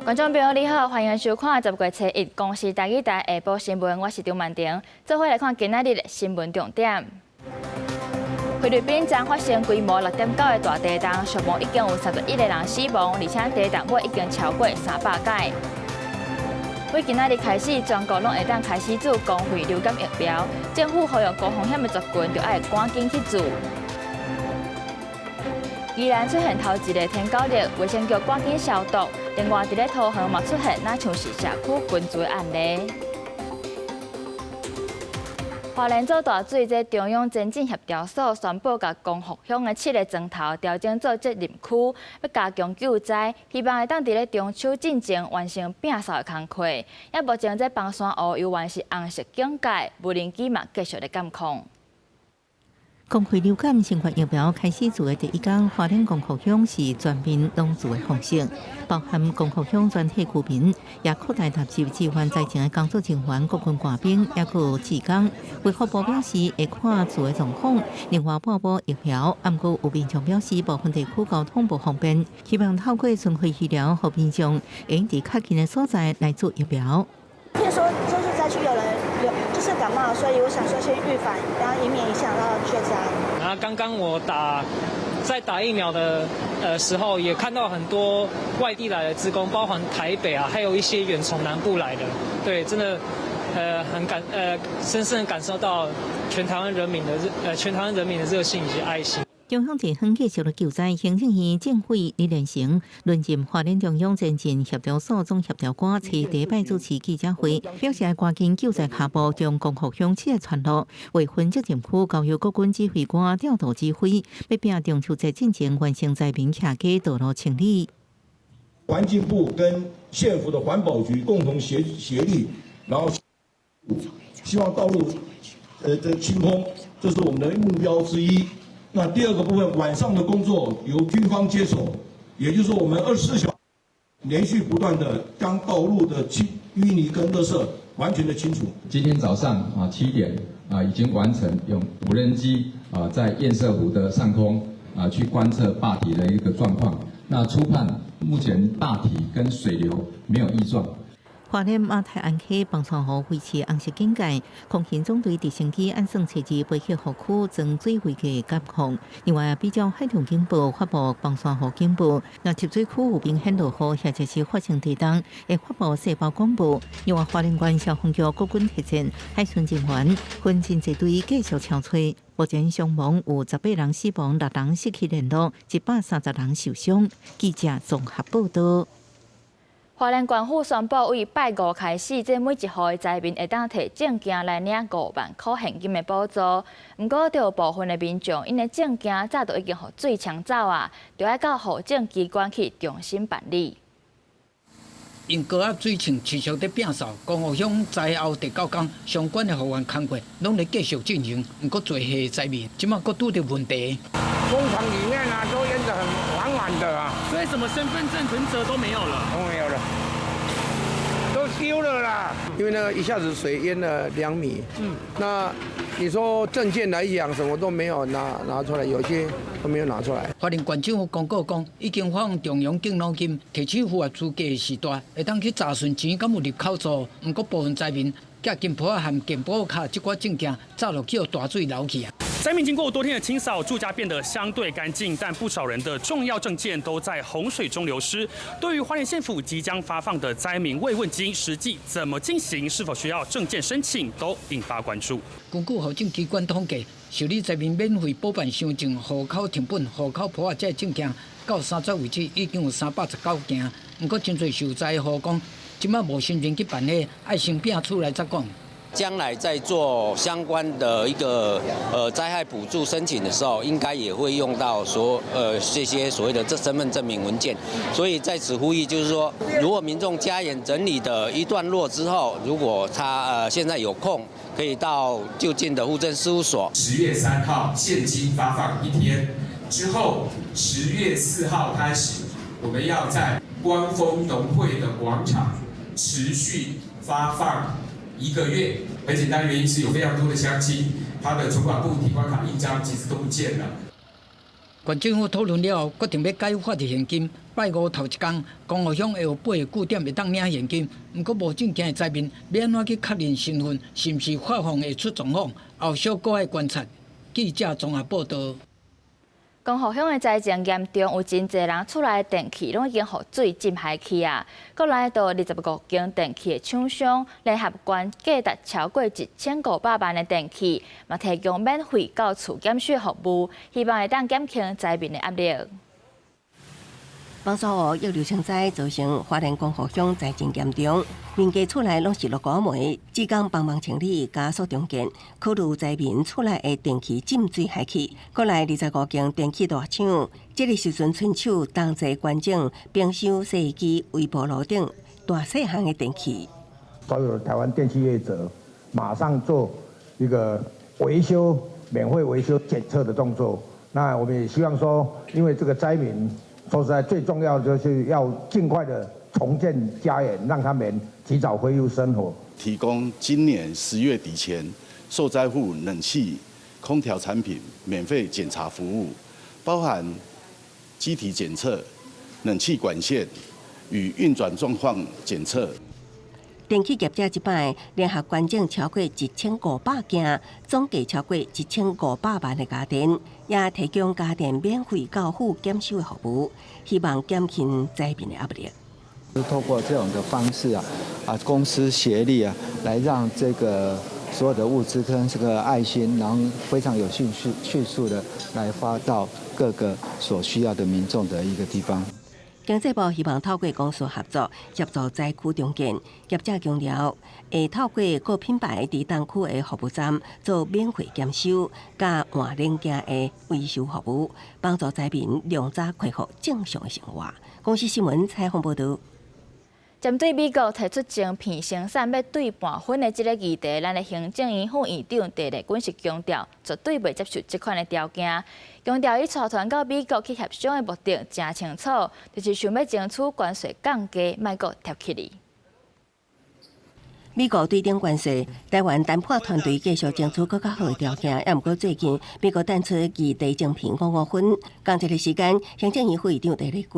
觀眾朋友你好，歡迎收看10月初一公視台語台下晡新聞，我是張曼婷，做伙來看今仔日的新聞重點。菲律賓昨發生規模6.9的大地動，上無已經有31個人死亡，而且地動尾已經超過300擺。對今仔日開始，全國攏會當開始注公費流感疫苗，政府呼籲高風險的族群，著愛趕緊去注。宜蘭出現頭一个天狗癘，衛生局趕緊消毒。另外，佇咧桃園嘛出現若像是社區群聚的案例。花蓮做大水，這中央前進協調所宣布，共光復鄉的七个莊頭調整做責任區，欲加強救災，希望會當佇咧中秋進前完成摒掃的工課。也目前這枋山湖猶原是紅色警戒，無人機嘛繼續咧監控。公費流感新冠疫苗開始注的第一工，花蓮光復鄉是全面攏注的方式，包含光復鄉全體居民，也擴大納入支援災情的工作人員、國軍官兵，抑閣有志工。衛福部表示會看注的狀況，另外補補疫苗。毋過有民眾表示，部分地區交通無方便，希望透過巡迴醫療，予民眾會佇較近的所在來注疫苗。聽說就是災區有人有就是感冒，所以我想說先預防，然後以免影響到救災。然後剛剛我在打疫苗的時候，也看到很多外地來的志工，包含台北啊，還有一些遠從南部來的，對，真的深深感受到全台灣人民的熱心以及愛心。中央地方繼續咧救災，行政院政委李連成輪任花蓮中央前進協調所總協調官，初第擺主持記者會，表示趕緊救災跤步，將光復鄉七个村落劃分責任區，交由國軍指揮官調度指揮，欲拚中秋節進前完成災民徛家道路清理。環境部跟縣府的環保局共同協力，然後希望道路的清空，這是我們的目標之一。那第二個部分，晚上的工作由軍方接手，也就是說，我們24小時連續不斷的將道路的清淤泥跟垃圾完全的清除。今天早上啊7點啊已經完成用無人機啊在堰塞湖的上空啊去觀測壩體的一個狀況。那初判目前壩體跟水流沒有異狀。花蓮馬太鞍溪枋山湖維持紅色警戒，空勤總隊直升機按算初二飛去湖區裝水位計監控。另外，比照海浪警報發布枋山湖警報，若集水區有明顯落雨或者是發生地動，會發布細胞廣播。另外，花蓮縣消防局國軍特戰海巡人員分真濟隊繼續搜揣。目前傷亡有18人死亡，六人失去聯絡，130人受傷。記者綜合報道。花蓮縣府宣布，對拜五開始，這每一戶的災民會當提證件來領5萬箍現金的補助。毋過，有部分的民眾，𪜶的證件早就已經予水沖走啊，著愛到戶政機關去重新辦理。因高壓水情持續咧摒掃，光復鄉災後第九工相關的復原工作攏咧繼續進行。毋過，濟戶災民這馬閣拄著問題。工廠裡面啊，都淹得很滿滿的啊。所以什麼身份證、存摺都沒有了？都沒有了，都丟了啦。因為那個一下子水淹了2米，那你說證件來講，什麼都沒有拿出來，有些都沒有拿出來。花蓮縣政府公告講，已經發放中央敬老金，提取符合資格的時代，會當去查詢錢敢有入口數。毋過部分災民寄金簿仔和健保卡這寡證件，早就去予大水流去啊。災民經過多天的清掃，住家變得相對乾淨，但不少人的重要證件都在洪水中流失。對於花蓮縣府即將發放的災民慰問金，實際怎麼進行，是否需要證件申請，都引發關注。根據戶政機關統計，受理災民免費補辦身份證、戶口謄本、戶口簿仔這證件，到3節為止已經有319件。毋過真濟受災戶講，這馬無心情去辦理，愛先摒厝來再講。將來在做相關的一個災害補助申請的時候，應該也會用到這些所謂的這身份證明文件，所以在此呼籲，就是說，如果民眾家園整理的一段落之後，如果他現在有空，可以到就近的戶政事務所。10月3號現金發放一天之後，10月4號開始，我們要在光豐農會的廣場持續發放一個月。很簡單，原因是有非常多的鄉親，他的存款簿、提款卡、印章其實都不見了。縣政府討論了後，決定欲改發現金。拜五頭一工，光復鄉會有八个據點會當領現金，毋過無證件的災民欲按怎去確認身份，是毋是發放會出狀況，後續閣愛觀察。記者綜合報道。光復鄉的災情嚴重，有真濟人厝內電器攏已經予水浸海去啊！閣來到25間電器的廠商聯合捐價值超過1500萬的電器，嘛提供免費到厝檢修服務，希望會當減輕災民的壓力。枋山湖溢流成災，造成花蓮光復鄉災情嚴重，民家厝內攏是落孤梅，志工幫忙清理，加速重建，考慮災民厝內的電器浸水害去，閣來25間電器大廠，這个時陣伸手同齊捐贈冰箱、洗衣機、微波爐等大細項的電器。所有台灣電器業者馬上做一個維修、免費維修檢測的動作。那我們也希望說，因為這個災民。說實在，最重要就是要盡快的重建家園，讓他們及早恢復生活。提供今年10月底前受災戶冷氣、空調產品免費檢查服務，包含機體檢測、冷氣管線與運轉狀況檢測。電器業者這擺聯合捐贈超過1500件，總計超過1500萬的家電，也提供家電免費到府檢修的服務，希望減輕災民的壓力。透過這種的方式啊，公私協力啊，來讓這個所有的物資跟這個愛心，然後非常有迅速、迅速的來發到各個所需要的民眾的一個地方。經濟部希望透過公私合作協助災區重建，業者強調會透過各品牌佇當區的服務站做免費檢修、佮換零件的維修服務，幫助災民量早恢復正常的生活。公視新聞採訪報導。針對美國提出晶片生產欲對半分的這个議題，咱的行政院副院長鄭麗君是強調，絕對袂接受這款的條件。強調伊帶團到美國去協商的目的誠清楚，就是想欲爭取關稅降低，莫閣貼起來。美國對等關稅，台灣談判團隊繼續爭取閣較好的條件。也毋過最近，美國彈出議題晶片五五分。仝一个時間，行政院副院長鄭麗君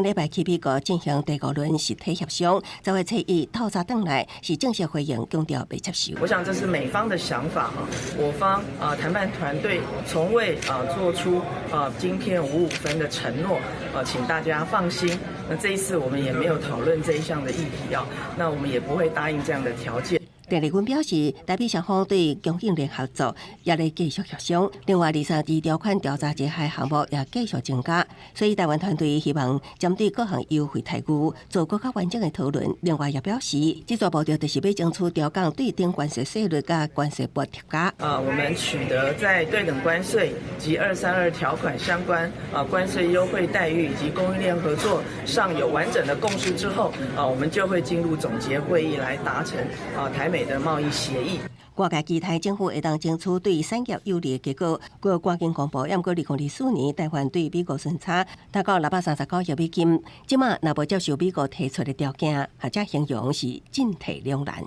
頂禮拜去美國進行第五輪實體協商，10月初一透早轉來，是正式回應，強調袂接受。我想這是美方的想法哈，我方啊談判團隊從未啊做出啊晶片五五分的承諾，啊，請大家放心。那這一次我們也沒有討論這一項的議題啊，那我們也不會答應這樣的條件。鄭麗君表示，台美雙方對供應鏈合作也咧繼續協商。另外，232條款調查這項項目也繼續增加，所以台灣團隊希望針對各項優惠待遇做閣較完整的討論。另外，也表示，這個步驟就是欲爭取調降對等關稅稅率佮關稅補貼價。啊，我們取得在對等關稅及232條款相關啊關稅優惠待遇以及供應鏈合作上有完整的共識之後，啊，我們就會進入總結會議來達成啊台美的貿易協議。外界期待政府會當爭取對產業有利的結果，閣趕緊公布。毋過2024年台灣對美國順差達到639億美金，這馬若無接受美國提出的條件，學者形容是進退兩難。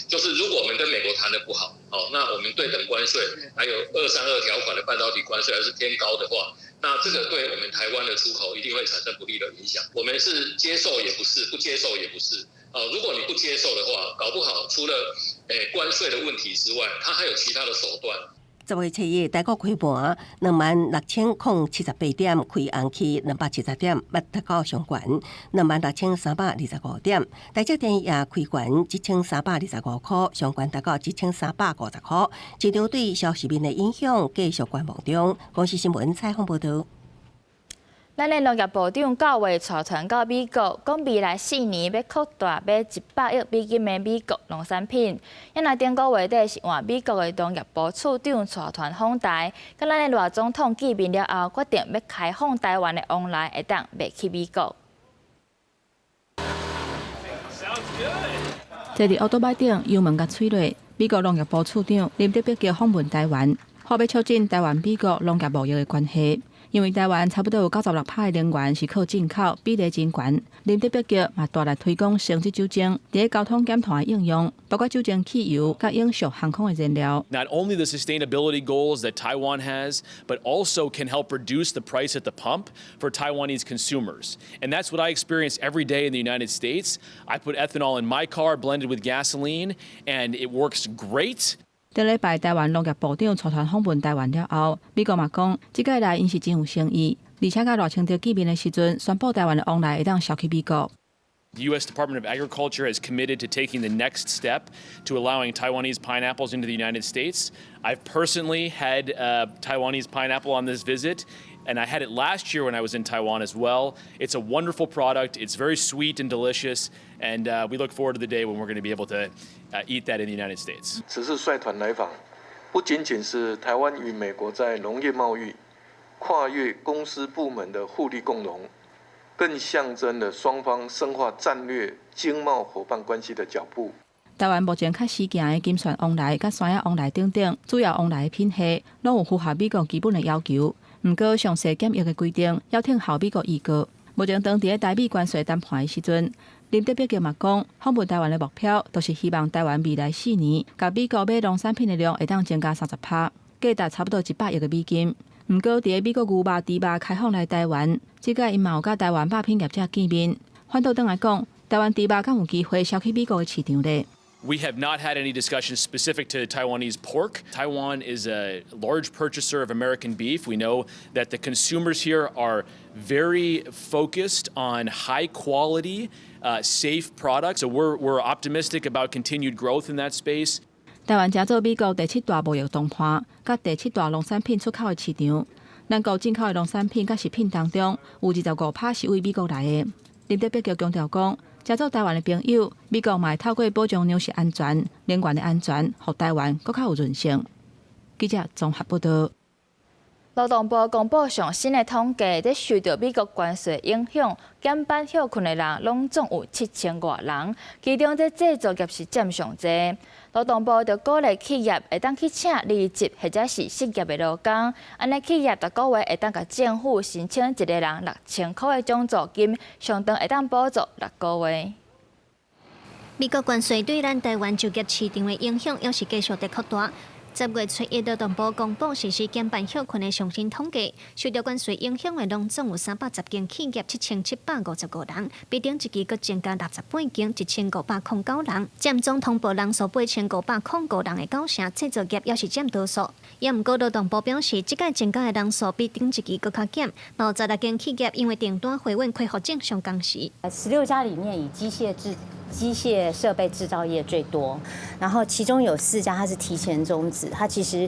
就是如果我們跟美國談得不好，哦，那我們對等關稅還有232條款的半導體關稅還是偏高的話，那這個對我們台灣的出口一定會產生不利的影響。我們是接受也不是，不接受也不是。哦，如果你不接受的話，搞不好除了關稅的問題之外，它還有其他的手段。10月初一，台股開盤26,078點，開紅去270點，捌達到上懸26,325點。台積電也開懸1325塊，上懸達到1350塊。市場對消息面的影響繼續觀望中。公視新聞採訪報導。咱的農業部長九月帶團到美國，講未來4年欲擴大買100億美金的美國農產品。啊若頂個月底是換美國的農業部次長帶團訪台，佮咱的賴總統見面了後，決定欲開放台灣的往來會當賣去美國。坐佇歐多擺頂，油門共吹落，美國農業部次長林特別叫訪問台灣，號欲促進台灣美國農業貿易的關係。因為台灣差不多有96%的能源是靠進口，比例真懸。林德伯爵嘛大力推廣生質酒精，佇咧交通減碳的應用，包括酒精汽油、佮永續航空的燃料。 Not only the sustainability goals that Taiwan has, but also can help reduce the price at the pump for Taiwanese consumers. And that's what I experience every day in the United States. I put ethanol in my car blended with gasoline, and it works great. 頂禮拜台灣農業部長帶團訪問台灣了後，美國嘛講，這擺來𪜶是真有誠意，而且佮賴清德見面的時陣，宣布台灣的黃梨會當銷去美國。 The U.S. Department of Agriculture has committed to taking the next step to allowing Taiwanese pineapples into the United States. I've personally had Taiwanese pineapple on this visit, and I had it last year when I was in Taiwan as well. It's a wonderful product. It's very sweet and delicious, and we look forward to the day when we're going to be able to eat that in the United States. 此次率團來訪，不僅僅是台灣與美國在農業貿易跨越公私部門的互利共榮，更象徵了雙方深化戰略經貿夥伴關係的腳步。台灣目前較時行的金萱黃梨、佮山野黃梨等等，主要黃梨的品系，攏有符合美國基本的要求。毋過詳細檢疫的規定，猶聽候美國預告。目前當佇咧台美關稅談判的時陣，林德伯爵嘛講，訪問台灣的目標，就是希望台灣未來4年，共美國買農產品的量會當增加30%，價值差不多100億的美金。毋過，佇咧美國牛肉、豬肉開放來台灣，這擺𪜶嘛有佮台灣肉品業者見面。反倒轉來講，台灣豬肉敢有機會銷去美國的市場咧？ We have not had any discussions specific to Taiwanese pork. Taiwan is a large purchaser of American beef. We know that the consumers here are very focused on high quality, safe products. So we're optimistic about continued growth in that space. 台灣誠做美國第七大貿易同伴，佮第七大農產品出口的市場。咱國進口的農產品佮食品當中，有25%是對美國來的。林德伯爵強調講，誠做台灣的朋友，美國嘛會透過保障糧食安全、能源的安全，予台灣閣較有韌性。記者綜合報道。勞動部公布上新的統計，這受著美國關稅影響，減班歇睏的人攏總有7000外人，其中這製造業是佔上濟。勞動部就鼓勵企業會當去請離職或者是失業的勞工，按呢企業逐個月會當共政府申請一個人6000箍的獎助金，相當會當補助6個月。美國關稅對咱台灣就業市場的影響，猶是繼續佇擴大。10月初一，勞動部公布實施減班歇睏的上新統計，受著關稅影響的攏總有310間企業，7755人，比頂一期閣增加68間，1509人，佔總通報人數8505人的九成，製造業猶是佔多數。也毋過勞動部表示，這擺增加的人數比頂一期閣較減，有16間企業因為訂單回穩，恢復正常工時。 16家裡面，以機械設備製造業最多，然後其中有四家它是提前終止，它其實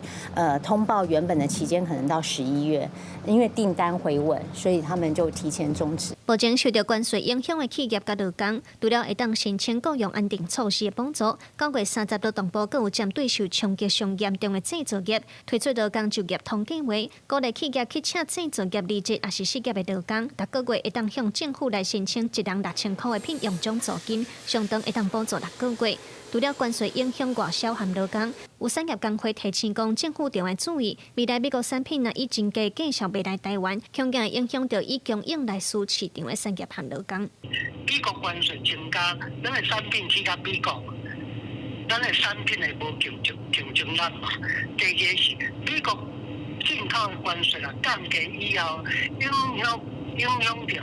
通報原本的期間可能到11月，因為訂單回穩，所以他們就提前終止。目前受著關稅影響的企業佮勞工，除了會當申請僱傭安定措施的補助，9月30，勞動部閣有針對受衝擊上嚴重的製造業，推出勞工就業通計劃，鼓勵企業去請製造業離職抑是失業的勞工，逐個月會當向政府來申請一人6000箍的聘用獎助金，相當會當補助6個月。除了關稅影響外銷和勞工，有產業工會提醒講，政府著愛注意，未來美國產品若以真低價銷賣來台灣，恐驚會影響著以供應來輸市場的產業和勞工。美國關稅增加，咱的產品去到美國，咱的產品會無競爭力嘛。第二個是美國進口的關稅啊降低以後，影響著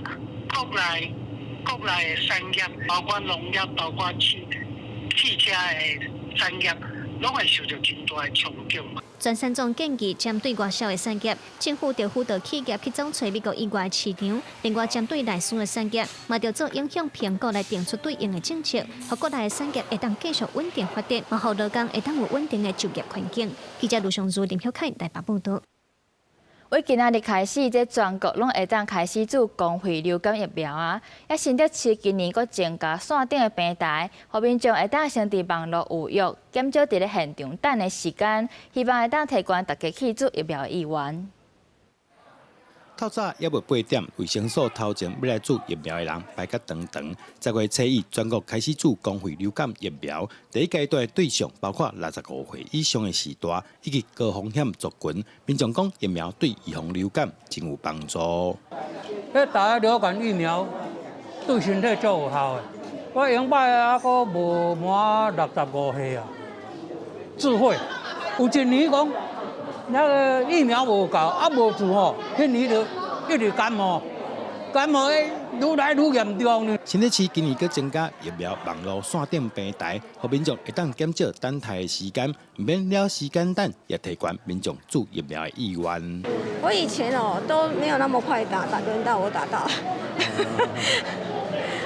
國內的產業，包括農業，包括汽車的產業，攏會受著真大的衝擊嘛。全產總建議，針對外銷的產業，政府著輔導企業去總揣美國以外的市場；另外，針對內需的產業，嘛著做影響評估來定出對應的政策，予國內的產業會當繼續穩定發展，嘛予勞工會當有穩定的就業環境。記者盧尚如、林曉凱台北報導。為今仔日開始，這全國攏會當開始注公費流感疫苗啊！抑新竹市今年閣增加線頂的平台，予民眾會當先佇網路預約，減少佇咧現場等的時間，希望會當提懸大家去注疫苗的意願。透早猶未8點，衛生所頭前欲來注疫苗的人排甲長長。10月初一，全國開始注公費流感疫苗，第一階段的對象包括65歲以上的序大，以及高風險族群。民眾講疫苗對預防流感真有幫助。彼打流感疫苗對身體足有效的。我用擺猶閣無滿65歲啊，自費。有一年講那个疫苗無夠，啊無注吼，彼年就一直感冒，感冒會愈來愈嚴重呢。新北市今年閣增加疫苗網路線頂平台，予民眾會當減少等待的時間，毋免了時間等，也提懸民眾注疫苗的意願。我以前哦都沒有那麼快打，打輪到我打到，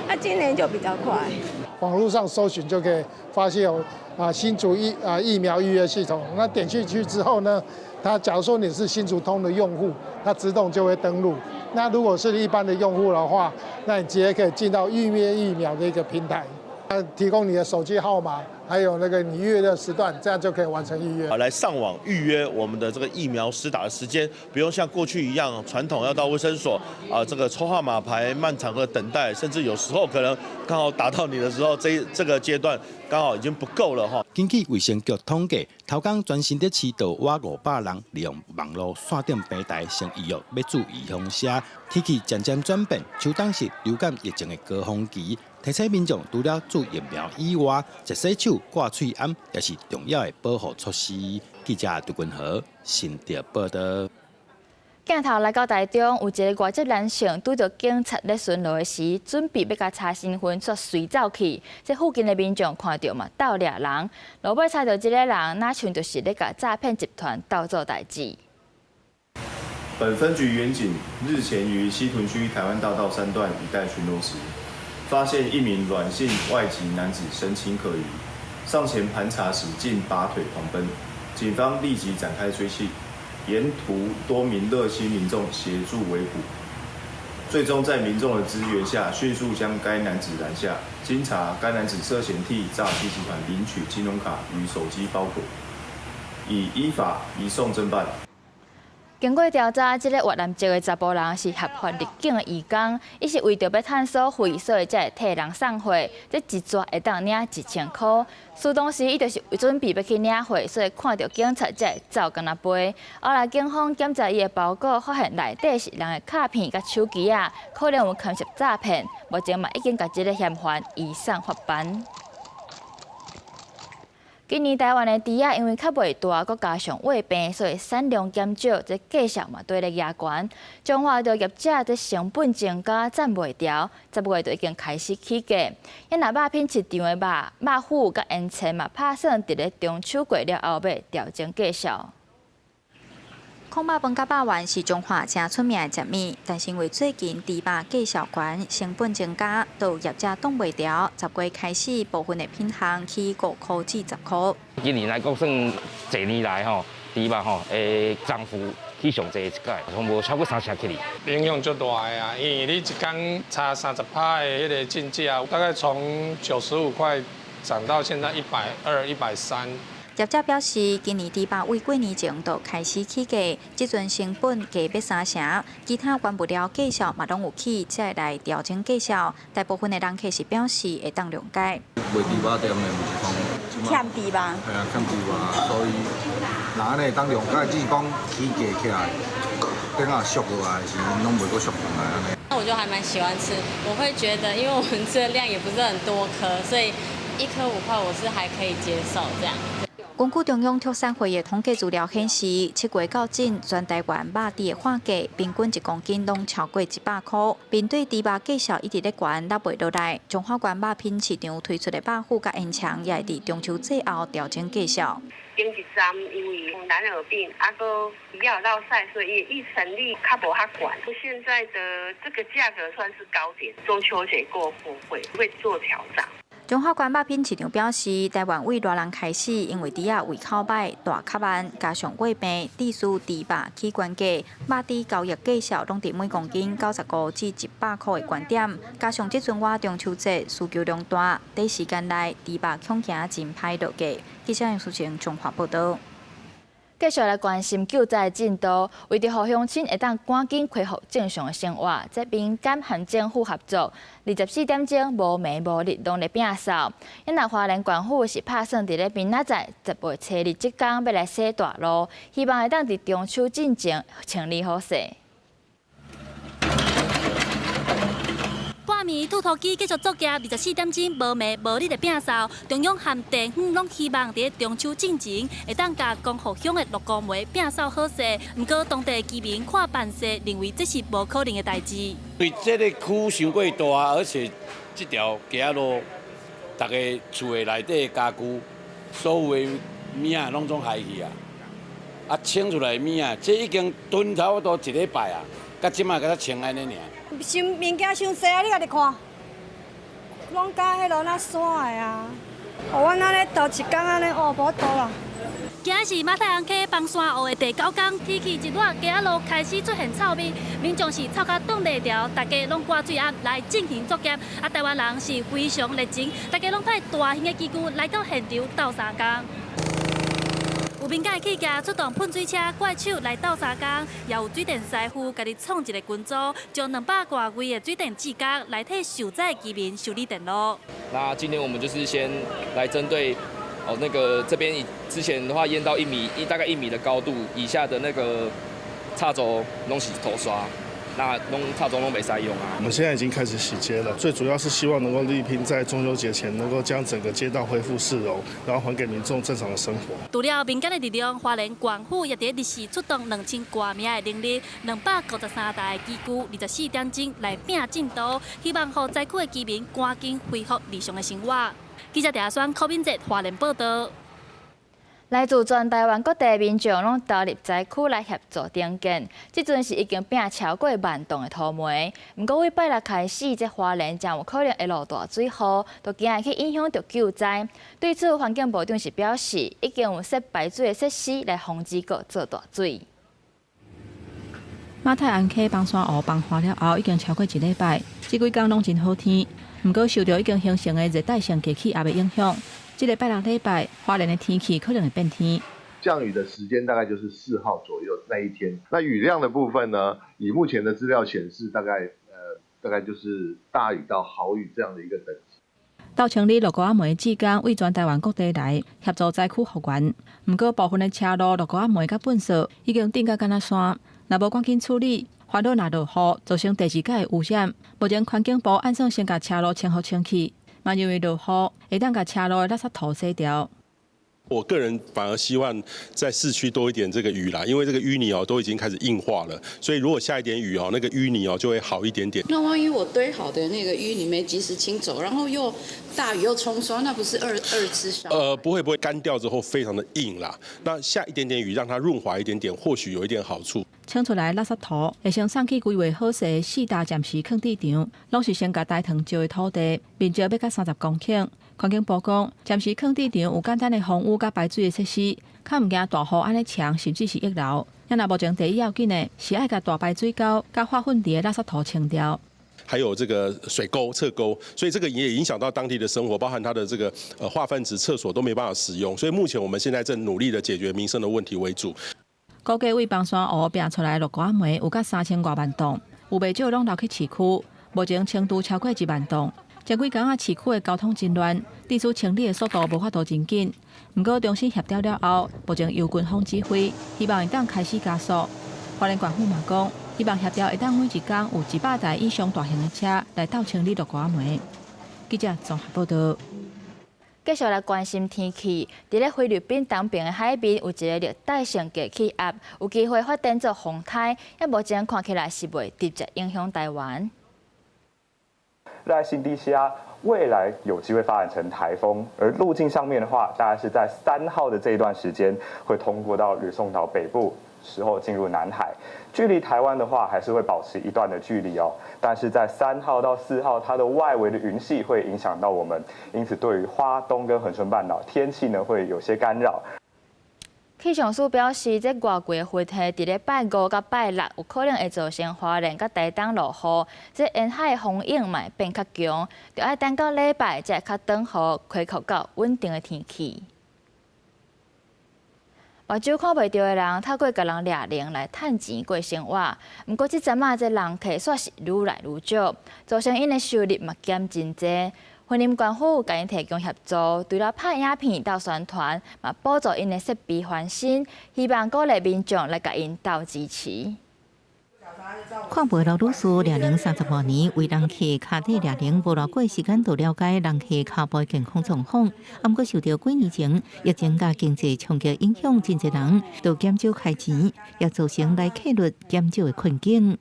那今年就比較快。網絡上搜尋就可以發現有新竹疫苗預約系統，那點進去之後呢，它假如說你是新竹通的用戶，它自動就會登錄。那如果是一般的用戶的話，那你直接可以進到預約疫苗的一個平台，提供你的手機號碼，還有那個你預約的時段，這樣就可以完成預約。來上網預約我們的這個疫苗施打的時間，不用像過去一樣傳統要到衛生所啊，這個抽號碼牌、漫長的等待，甚至有時候可能剛好打到你的時候，這個階段剛好已經不夠了哈。根據衛生局統計，頭工全新竹市就倚500人利用網路線頂平台先預約欲注預防射。天氣漸漸轉變，秋冬是流感疫情的高峰期，提醒民眾除了注疫苗以外，食洗手、掛喙罨也是重要的保護措施。記者杜君和新竹報道。鏡頭來到台中，有一个外籍男性拄著警察咧巡邏的時，準備欲共查身份，卻隨走去。這附近的民眾看著嘛，鬥掠人，路尾查著這个人，若像就是咧共詐騙集團鬥做代誌。本分局員警日前於西屯區台灣大道三段一帶巡邏時，發現一名阮姓外籍男子神情可疑，上前盤查時竟拔腿狂奔，警方立即展開追緝。沿途多名熱心民眾協助圍捕，最終在民眾的支援下，迅速將該男子攔下。經查，該男子涉嫌替詐騙集團領取金融卡與手機包裹，已依法移送偵辦。經過調查，這个越南籍的查埔人是合法入境的移工，伊是為著欲趁所費，所以才會替人送貨。這一逝會當領1000箍。事當時伊就是準備欲去領貨，所以看著警察才會走敢若飛。後來警方檢查伊的包裹，發現內底是人的卡片佮手機仔，可能有牽涉詐騙。目前嘛已經共這个嫌犯移送法辦。今年台灣的豬仔因為較袂大，閣加上穢病，所以產量減少，這價數嘛綴咧壓懸。彰化著業者這成本增加，攢袂牢，10月就已經開始起價。若肉品市場的肉、肉脯佮煙腸嘛，拍算佇咧中秋過了後欲調整價數。炕肉飯佮肉圓是彰化誠出名的食物，但是因為最近豬肉價數懸，成本增加，都有業者擋袂牢。10月開始，部分的品項起5箍至10箍。今年來講，算濟年來吼，豬肉吼，漲幅起上濟一擺，攏無超過3成起哩。影響足大的啊，因為你一工差30%的彼个進價，大概從95塊漲到現在120、130。業者表示，今年豬肉為過年前就開始起價，這陣成本加欲3成，其他原物料價數嘛攏有起，才會來調整價數。大部分的人客是表示會當諒解。賣豬肉店的毋是講欠豬肉，係啊，欠豬肉，所以若按呢會當諒解，只是講起價起來，等下俗落來時，攏袂閣俗轉來按呢。那我就還蠻喜歡吃，我會覺得，因為我們吃的量也不是很多顆，所以一顆5塊我是還可以接受這樣。根據中央畜產會的統計資料顯示，7月到今，全台灣肉豬的販價平均1公斤攏超過100箍。面對豬肉價數一直咧懸，落袂落來，彰化縣肉品市場推出的肉脯佮煙腸，也會佇中秋節後調整價數。頂一站因為藍耳病，閣比較落賽，所以育成率較無遐懸。現在的這個價格算是高點，中秋節過後會做調整。彰化縣肉品市場表示，台灣為熱人開始，因為豬仔胃口䆀、大較慢，加上穢病，致使豬肉起懸價，肉豬交易價數攏佇每公斤95至100箍的懸點。加上這陣倚中秋節需求量大，短時間內豬肉恐驚真歹落價。記者楊淑晴彰化報導。繼續來關心救災進度，為著予鄉親會當趕緊恢復正常的生活，這民間和政府合作，24點鐘無暝無日攏咧摒掃。因若花蓮縣府是拍算佇咧明仔載10月初二這工欲來洗大路，希望會當佇中秋進前清理好勢。半暝吐土機繼續作業，24點鐘無暝無日的摒掃。中央和地方攏希望佇中秋進前會當共光復鄉的六股梅摒掃好勢。毋過當地居民看辦事，認為這是無可能的代誌。因為這个區傷過大，而且這條街路，逐个厝的內底家具，所有的物仔攏總害去啊！啊，清出來的物仔，這已經囤差不多一禮拜啊，到這擺才清按呢爾。傷物件傷濟啊！你家己看，攏佮彼落那沙的啊！予阮按呢倒一工按呢，哦，無倒啦。今仔是馬太鞍溪枋山湖的第九工，天氣一熱，街仔路開始出現臭味，民眾是臭甲擋袂牢，大家攏掛水鴨來進行作業。啊，台灣人是非常熱情，大家攏派大型的機具來到現場鬥相共。有民間的企業出動噴水車、怪手來鬥相共，也有水電師傅家己創一個群組，將200外位的水電志工來替受災居民修理電路。那今天我們就是先來針對哦，那個這邊之前的話淹到1米大概1米的高度以下的那個插座攏是塗沙。那攏插座攏袂使用啊！我們現在已經開始洗街了，最主要是希望能夠力拼在中秋節前能夠將整個街道恢復市容，然後還給民眾正常的生活。除了民間的力量，花蓮縣府也佇日時出動2000外名的人力，293台的機具，24點鐘來拼進度，希望予災區的居民趕緊恢復日常的生活。記者鄭阿柯敏哲花蓮報道。來自全台灣各地民眾攏投入災區來協助重建，這陣是已經摒超過萬噸的塗煤。毋過，對拜六開始，這花蓮誠有可能會落大水雨，都驚會去影響著救災。對此，環境部長是表示，已經有設排水的設施來防止閣做大水。馬太鞍溪枋山湖崩岸了後，已經超過一禮拜，這幾工攏真好天。毋過，受著已經形成的熱帶性低氣壓的影響。這個拜六禮拜，花蓮的天氣可能會變天。降雨的時間大概就是4號左右那一天。那雨量的部分呢？以目前的資料顯示，大概就是大雨到豪雨這樣的一個等級。鬥清理六股仔煤志工對全台灣各地來協助災區復原。毋過部分的車路、六股仔煤佮糞埽已經凍甲敢若山，若無趕緊處理，煩惱若落雨，造成第二擺的污染。目前環境部按算先共車路清予清氣。嘛認為落雨會當共車路的垃圾土洗掉。我個人反而希望在市區多一點這個雨啦，因為這個淤泥哦都已經開始硬化了，所以如果下一點雨哦，那個淤泥哦就會好一點點。那萬一我堆好的那個淤泥沒及時清走，然後又大雨又沖刷，那不是二次傷？不會不會，乾掉之後非常的硬啦。那下一點點雨，讓它潤滑一點點，或許有一點好處。清出來垃圾土會先送去規劃好勢的四大暫時囥置場，攏是先共大塘石的土地，面積欲到30公頃。環境部講，暫時囥置場有簡單的防雨佮排水的設施，較毋驚大雨按呢沖，甚至是溢流。啊若目前第一要緊的是愛共大排水溝佮化糞池的垃圾土清掉。還有這個水溝、側溝，所以這個也影響到當地的生活，包含它的這個化糞池、廁所都沒辦法使用。所以目前我們現在正努力的解決民生的問題為主。估計對枋山湖拚出來六股仔煤有甲3000外萬噸，有袂少攏流去市區，目前清除超過1萬噸。前幾工仔，市區的交通真亂，致使清理的速度無法度真緊。毋過中心協調了後，目前由軍方指揮，希望會當開始加速。花蓮縣府嘛講，希望協調會當每一工有100台以上大型的車來鬥清理六股仔煤。記者綜合報道。繼續來關心天氣，佇咧菲律賓東邊的海面有一个熱帶性低氣壓，有機會發展做風颱，也目前看起來是袂直接影響台灣。熱帶性低氣壓未來有機會發展成颱風，而路徑上面的話，大概是在3號的這一段時間會通過到呂宋島北部時候進入南海，距離台灣的話還是會保持一段的距離哦。但是在3號到4號，它的外圍的雲系會影響到我們，因此對於花東跟恆春半島天氣呢會有些干擾。氣象署表示，這外圍雲系佇咧拜五佮拜六有可能會造成花蓮佮台東落雨，這沿海風湧嘛會變較強，著愛等到禮拜才會較轉雨，恢復到穩定的天氣。目睭看袂著的人，透過共人掠鈴來趁錢過生活。毋過這陣仔這人客煞是愈來愈少，造成𪜶的收入嘛減真濟。雲林縣府共𪜶提供協助，除了拍影片鬥宣傳，嘛補助𪜶的設備翻新，希望鼓勵民眾來共𪜶鬥支持。看袂老女士掠鈴30外年，為人客跤底掠鈴，無偌久時間就了解人客跤步健康狀況。毋過受著幾年前疫情佮經濟衝擊影響，真濟人都減少開錢，也造成來客率減少的困境。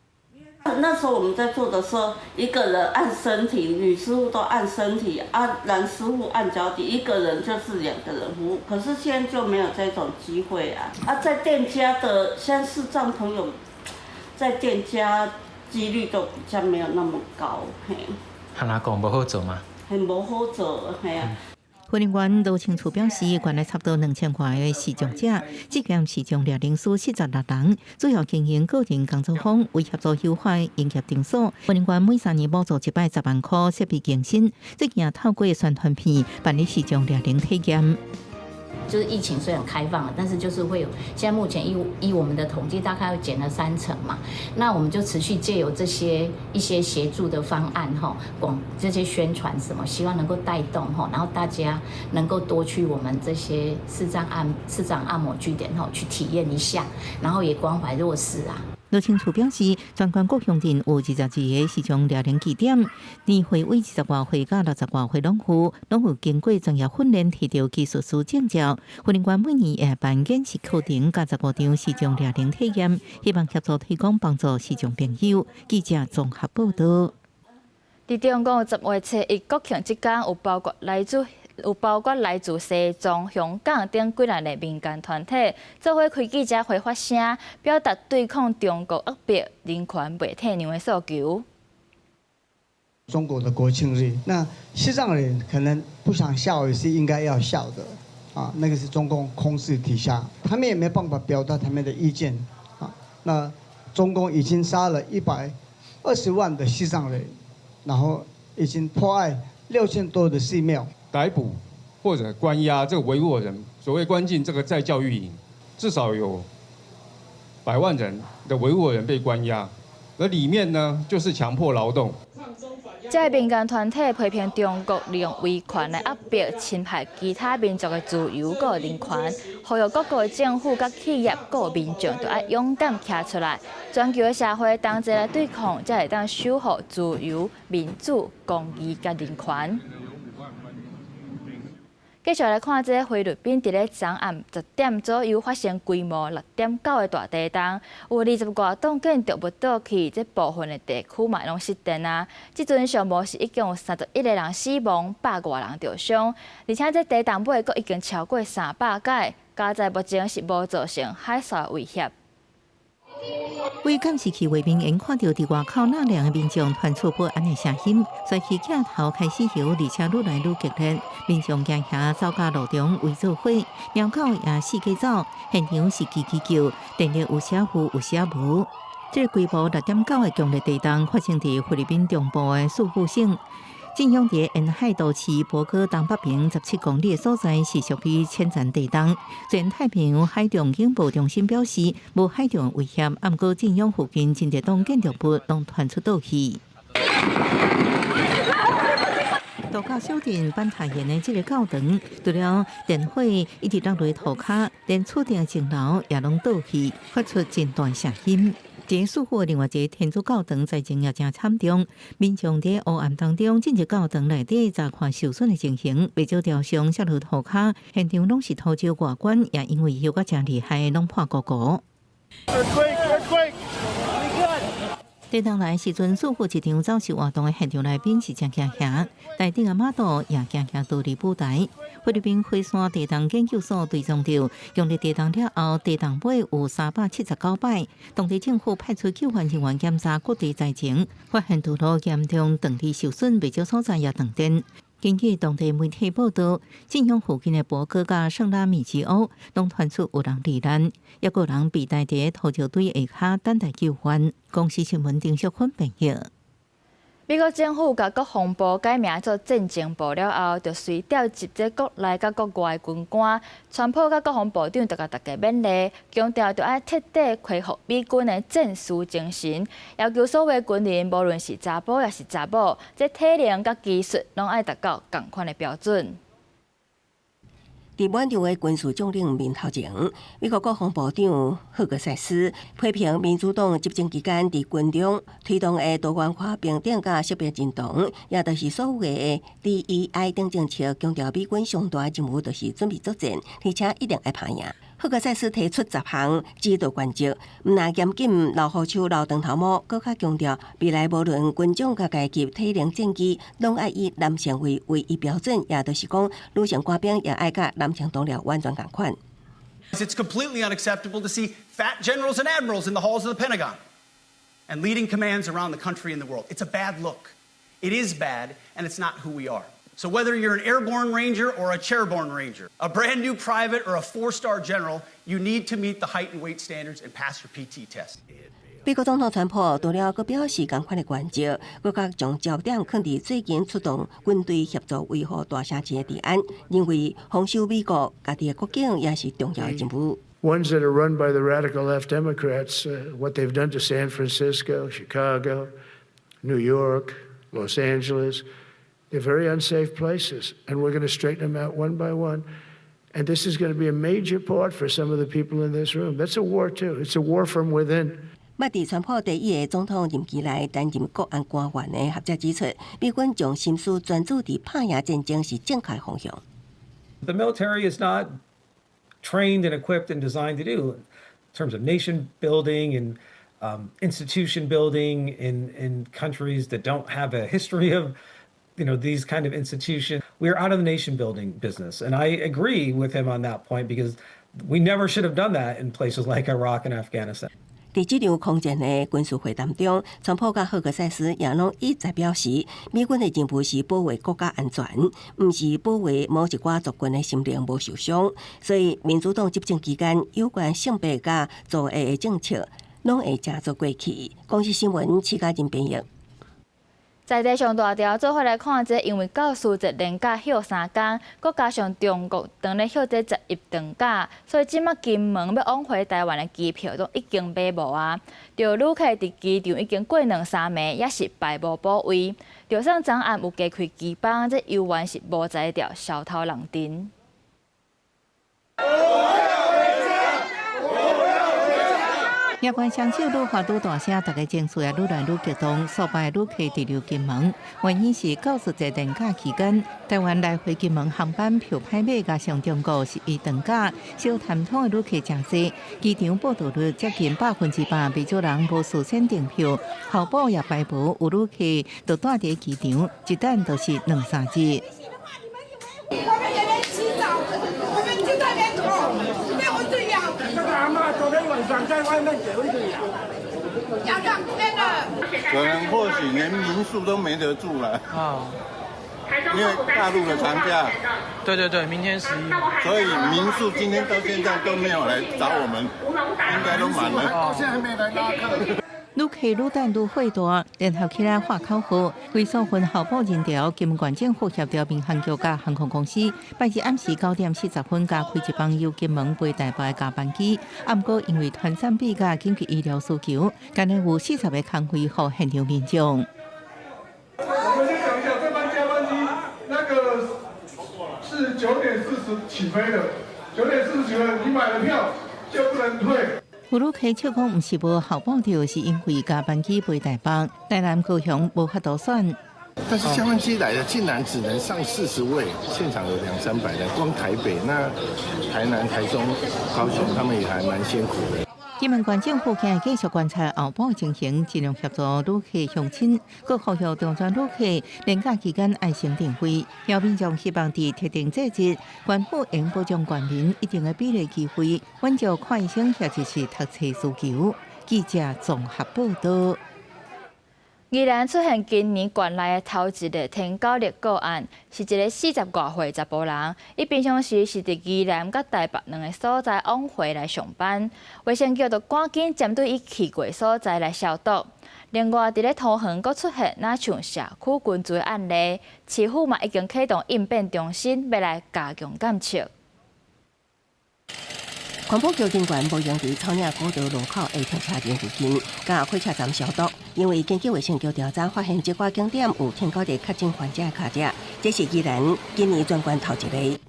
那時候我們在做的時候，一個人按身體，女師傅都按身體，啊，男師傅按腳底，一個人就是兩個人服務。可是現在就沒有這種機會啊！啊，在店家的，現在視障朋友在店家幾率都比較沒有那麼高，嘿。按怎講無好做嗎？很無好做，嘿啊。雲林縣羅清處表示，縣內差不多2000外個視障者，這間視障掠鈴師76人，主要經營個人工作坊，為協助優化營業場所。雲林縣每3年補助一擺10萬箍設備更新，最近也透過宣傳片辦理視障掠鈴體驗。就是疫情雖然開放了，但是就是會有，現在目前依我們的統計，大概會減了3成嘛。那我們就持續借由這些一些協助的方案，哈，廣這些宣傳什麼，希望能夠帶動哈，然後大家能夠多去我們這些視障按摩據點哈去體驗一下，然後也關懷弱勢啊。羅清處表示，全縣各鄉鎮有22個視障掠鈴據點，年歲為20外歲到60外歲攏有，攏有經過專業訓練，提著技術師證照。雲林縣每年會辦演習課程，佮15場視障掠鈴體驗，希望協助推廣幫助視障朋友。記者綜合報導。佇中國10月初一國慶這工，有包括來自西藏、香港等幾若個民間團體，做伙開記者會發聲，表達對抗中國壓迫、人權袂退讓的訴求。中國的國慶日，那西藏人可能不想笑也是應該要笑的，啊，那個是中共控制底下，他們也沒辦法表達他們的意見，啊，那中共已經殺了120萬的西藏人，然後已經破壞6000多的寺廟。逮捕或者關押這個維吾爾人，所謂關進這個再教育營，至少有百萬人的維吾爾人被關押，而裡面呢，就是強迫勞動。這個民間團體批評中國利用威權來壓迫、侵害其他民族的自由佮人權，呼籲各國政府佮企業佮民眾都愛勇敢徛出來，全球的社會同齊來對抗，才會當守護自由、民主、公義佮人權。繼續來看這個菲律賓佇咧昨暗10點左右發生規模6.9的大地動，有20外棟建築物倒去，這部分的地區嘛攏失電啊。這陣上無是已經有31個人死亡，百外人著傷，而且這地動尾閣已經超過300擺，佳哉目前是無造成海嘯威脅。為監視器畫面，𪜶看著佇外口納涼的民眾傳出不安的聲音，隨起鏡頭開始搖，而且愈來愈激烈。民眾驚嚇走到路中圍做伙，貓狗也四界走，現場是吱吱叫，電力有時有，有時無。這個規模6.9的強烈地動發生佇菲律賓中部的宿富省。震央佇沿海都市博戈東北邊17公里的所在，是屬於淺層地動。雖然太平洋海上警報中心表示無海上威脅，毋過震央附近真濟棟建築物攏傳出倒去。度假小鎮班塔縣的這个教堂，除了電火一直落來塗跤，連厝頂前樓也攏倒去，發出真大聲音。佇宿富另外一个天主教堂災情也誠慘重，民眾佇黑暗當中進入教堂內底查看受損的情形，袂少雕像摔落塗跤，現場攏是土石外觀，也因為搖甲誠厲害，攏破糊糊。地動來時陣，宿富一場走秀活動的現場內面是誠驚嚇，台頂的媽祖也驚嚇逃離舞台。菲律賓火山地動研究所追蹤著，強烈地動了後，地動尾有379擺。當地政府派出救援人員檢查各地災情，發現道路嚴重斷裂受損，袂少所在也斷電。根據當地媒體報道，震央附近的博戈佮聖拉米吉歐攏傳出有人罹難，抑閣有人被待佇土石堆下跤等待救援。公視新聞丁淑芬編譯。美國政府共國防部改名做戰爭部了後，就隨調集這國內佮國外軍官，川普佮國防部長就共大家勉勵，強調著愛徹底恢復美軍的戰士精神，要求所有軍人，無論是查埔抑是查某，這體能佮技術攏愛達到仝款的標準。佇滿場的軍事將領面頭前，美國國防部長赫格塞斯批評民主黨執政期間佇軍中推動的多元化評等佮識別認同，也就是所謂的 DEI 等政策，強調美軍上大任務就是準備作戰，而且一定愛拍贏。赫格塞斯提出10項指導原則，毋但嚴禁留鬍鬚、留長頭毛，閣較強調未來無論軍種佮階級、體能戰技，攏愛以男性為唯一標準，也就是講，女性官兵也愛佮男性同僚完全仝款。 It's completely unacceptable to see fat generals and admirals in the halls of the Pentagon and leading commands around the country and the world. It's a bad look. It is bad, and it's not who we are. So whether you're an airborne ranger or a chairborne ranger, a brand new private or a four-star general, you need to meet the height and weight standards and pass your PT test. 美國總統川普除了閣表示仝款的原則，閣較將焦點囥佇最近出動軍隊協助維護大城市的治安，認為防守美國家己的國境也是重要的任務。 Ones that are run by the radical left Democrats, what they've done to San Francisco, Chicago, New York, Los Angeles, they're very unsafe places, and we're going to straighten them out one by one. And this is going to be a major part for some of the people in this room. That's a war too. It's a war from within. 捌佇川普第一个總統任期內擔任國安官員的學者指出，美軍將心思專注佇拍贏戰爭是正確方向。 The military is not trained and equipped and designed to do in terms of nation building and institution building in countries that don't have a history of these kind of institutions. We are out of the nation building business. And I agree with him on that point because we never should have done that in places like Iraq and Afghanistan. 佇這場空前的軍事會談中，川普佮赫格塞斯也攏一再表示，美軍的任務是保衛國家安全，毋是保衛某一寡族群的心靈無受傷。所以，民主黨執政期間有關性別佮族裔的政策，攏會成做過去。公視新聞，徐嘉仁編譯。在地上大條，做伙來看這，因為教師節連假歇3工，閣加上中國當咧歇這十一長假，所以這馬金門欲往回台灣的機票都已經買無啊。著旅客佇機場已經過兩三暝，猶是排無補位。就算昨暗有加開機班，這猶原是無才調，梢頭人陣。我要回家！我要回家！夜關雙手愈發愈大聲，大家情緒也愈來愈激動。數百旅客滯留金門，原因是教師節連假期間，台灣來回金門航班票歹買，加上中國十一長假，小貪通的旅客誠濟，機場報到率接近100%，不少人無事先訂票，候補也排無，有旅客就蹛佇機場，一等就是兩三日。我們也沒洗澡，我們就在那邊哭，被蚊子咬。這個阿嬤昨天晚上在外面給蚊子咬，咬2天了。可能或許連民宿都沒得住了。啊，因為大陸的長假。對對對，明天11，所以民宿今天到現在都沒有來找我們，應該都滿了。到現在還沒來拉客。旅客愈等愈火大，聯合起來喊口號，規數分候補人潮，金門縣政府協調民航局佮航空公司，拜日暗時9點40分加開一班由金門飛台北的加班機。啊，毋過因為傳染病佮緊急醫療需求，干焦有40個空位予現場民眾。我們先講一下，這班加班機那個是9點40起飛的，9點40起飛，你買了票就不能退。有旅客笑講，毋是無候補著，是因為加班機飛台北、台南、高雄無法度選。但是加班機來了，竟然只能上40位，現場有兩三百人，光台北、那台南、台中、高雄，他們也還蠻辛苦的。金門縣政府今日繼續觀察候補情形，盡量協助旅客鄉親，閣呼籲中轉旅客連假期間愛先訂位。有民眾希望佇特定節日，縣府應保障縣民一定的比例機會，滿足看醫生或者是讀冊需求。記者綜合報道。宜蘭出現今年縣內的頭一个天狗熱個案，是一个40外歲查埔人，伊平常時是佇宜蘭佮台北兩個所在往回來上班，衛生局就趕緊針對伊去過所在來消毒。另外，佇咧桃園閣出現若像社區群聚的案例，市府嘛已經啟動應變中心，欲來加強監測。環保局人員無閒佇草嶺古道路口的停車場附近，佮火車站消毒，因為根據衛生局調查發現，這寡景點有天狗熱確診患者的跤跡，這是宜蘭今年全縣頭一个。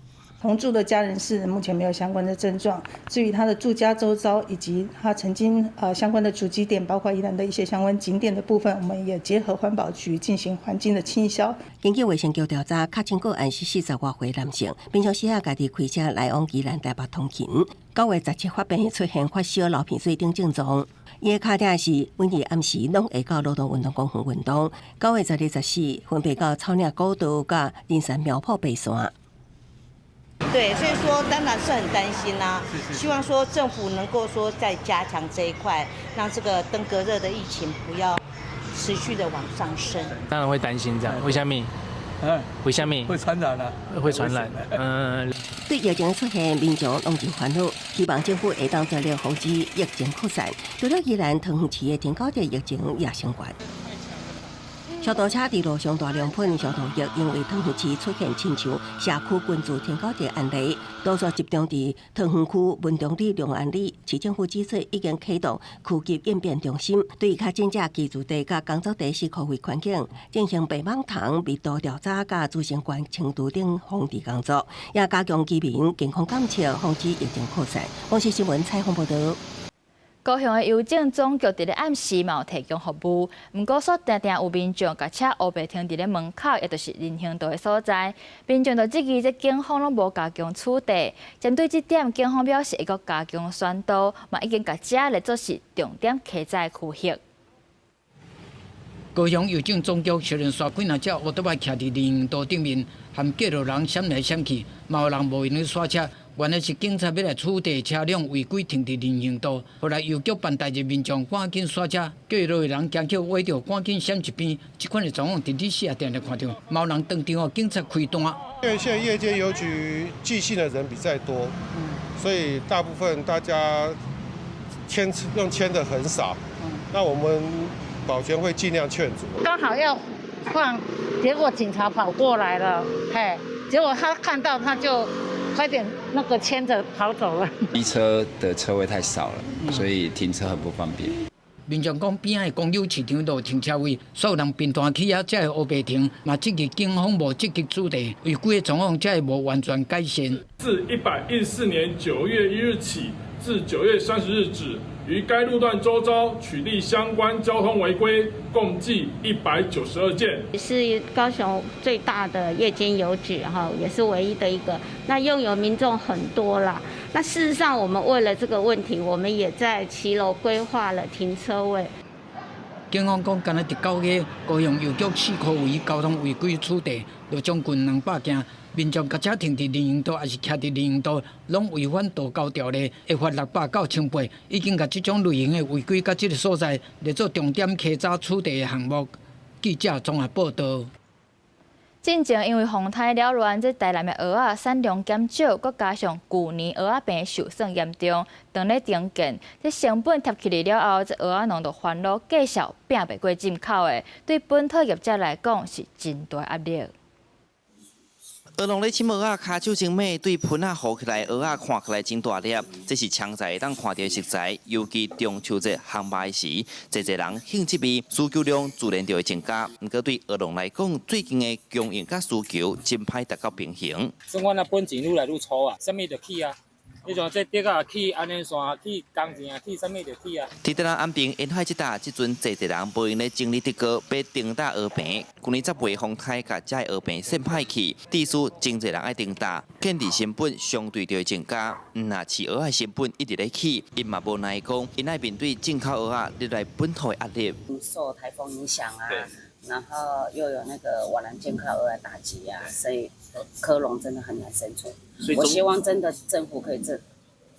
同住的家人是目前沒有相關的症狀。至於他的住家周遭以及他曾經相關的足跡點，包括宜蘭的一些相關景點的部分，我們也結合環保局進行環境的清消。根據衛生局調查，確診個案是40外歲男性，平常時啊家己開車來往宜蘭台北通勤。9月17發病出現發燒、流鼻水等症狀。伊的跤跡是每日暗時攏會到羅東運動公園運動。9月12、14分別到草嶺古道佮仁山苗圃爬山。對，所以說當然是很擔心啦，希望說政府能夠說再加強這一塊，讓這個登革熱的疫情不要持續的往上升。當然會擔心這樣，為啥物？為啥物？會傳染啊！會傳染。嗯。對疫情出現，民眾攏真煩惱，希望政府會當全力防止疫情擴散。除了宜蘭桃園市的天狗熱疫情也升懸。消毒車佇路上大量噴消毒液，因為桃園市出現親像社區群聚天狗熱案例，多數集中佇桃園區文中里、龍安里。市政府指出，已經啟動區級應變中心，對確診者居住地佮工作地四箍圍環境進行白蠓蟲密度調查、佮滋生源清除等防治工作，也加強居民健康監測，防止疫情擴散。公視新聞採訪報導。高雄的郵政總局佇咧暗時嘛有提供服務，毋過煞定定有民眾共車烏白停佇咧門口，也就是人行道的所在。民眾就質疑這警方攏無加強取締。針對這點，警方表示會閣加強宣導，嘛已經共遮列做是重點稽查區域。高雄郵政總局雖然煞幾若隻烏托邦徛佇人行道頂面，含過路人閃來閃去，嘛有人無閒咧煞車。原來是警察欲來取締車輛違規停佇人行道，後來郵局辦代誌民眾趕緊煞車，過路的人驚叫倚著，趕緊閃一邊。這款的狀況佇日時也定定看著，嘛有人當場予警察開單。因為現在夜間郵局寄信的人比較多，所以大部分大家簽用簽的很少。那我們保全會盡量勸阻。剛好要放，結果警察跑過來了，嘿，結果他看到他就快點那個牽著跑走了。機車的車位太少了，所以停車很不方便。民眾講，邊仔的公有市場都有停車位，煞有人頻繁去遐才會烏白停，嘛質疑警方無積極取締，違規的狀況才會無完全改善。自114年9月1日起至9月30日止，於該路段周遭取締相關交通違規，共計192件。是高雄最大的夜間郵局哈，也是唯一的一個。那擁有民眾很多啦。那事實上，我們為了這個問題，我們也在騎樓規劃了停車位。警方講，干焦佇9月，高雄郵局四箍圍交通違規取締，就將近200件。民眾共車停佇人行道，抑是徛佇人行道，攏違反道交條例，會罰600到1800。已經共這種類型的違規，佮這个所在列做重點稽查取締的項目。記者綜合報導。進前因為風颱擾亂，這台南的蚵仔產量減少，閣加上舊年蚵仔病受損嚴重，當咧停建，這成本疊起來了後，這蚵仔農就煩惱繼續拚袂過進口的，對本土業者來講是真大壓力。蚵農咧攚蚵仔，跤手真猛，對盆仔糊起來，蚵仔看起來真大粒。這是常在會當看著的食材，尤其中秋節烘肉時，濟濟人興這味，需求量自然就會增加。毋過對蚵農來講，最近的供應佮需求真歹達到平衡。算阮啊本錢愈來愈粗啊，啥物就起啊。你像這竹仔起，安尼線起，工錢也起，啥物就起啊。佇台南安平沿海這搭，這陣濟濟人無閒咧整理竹篙，欲重搭蚵棚。舊年十月風颱共遮蚵棚扇歹去，致使真濟人愛重搭，建置成本相對就會增加。毋若飼蚵仔成本一直咧起，𪜶嘛無奈講，𪜶愛面對進口蚵仔入來本土的壓力。受颱風影響啊，然後又有那個瓦蘭進口蚵仔打擊啊，所以蚵農真的很難生存。我希望真的政府可以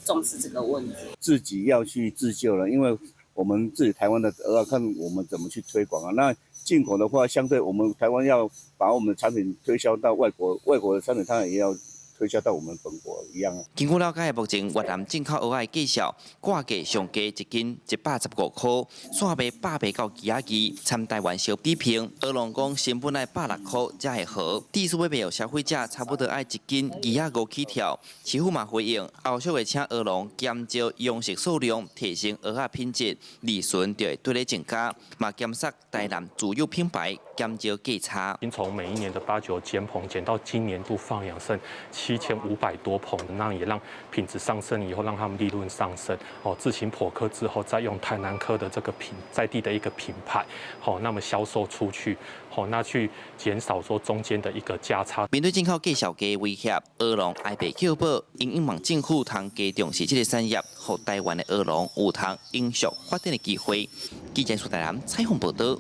重視這個問題。自己要去自救了，因為我們自己台灣的蚵仔，看我們怎麼去推廣啊。那進口的話，相對我們台灣要把我們的產品推銷到外國，外國的產品當然也要推銷到我們本國一樣啊。根據了解，目前越南進口蚵仔的價數掛價上低一斤115塊，煞賣100到枝仔二，參台灣相比拼，蚵農講成本愛160塊才會好，至少欲賣予消費者差不多愛一斤25起跳。市府嘛回應，後續會請蚵農減少養殖數量，提升蚵仔品質，利潤就會對咧增加，嘛減殺台南自有品牌，減少價差。已經從每一年的八九千棚減到今年度放養剩7500多棚，那也讓品質上升以後，讓他們利潤上升。哦，自行剖殼之後，再用台南蚵的這個品在地的一個品牌，好，那麼銷售出去，好，那去減少說中間的一個價差。面對進口價售價威脅，蚵農哀爸叫寶，𪜶望政府通加重視這個產業，予台灣的蚵農有通永續發展的機會。記者蘇台南採訪報道。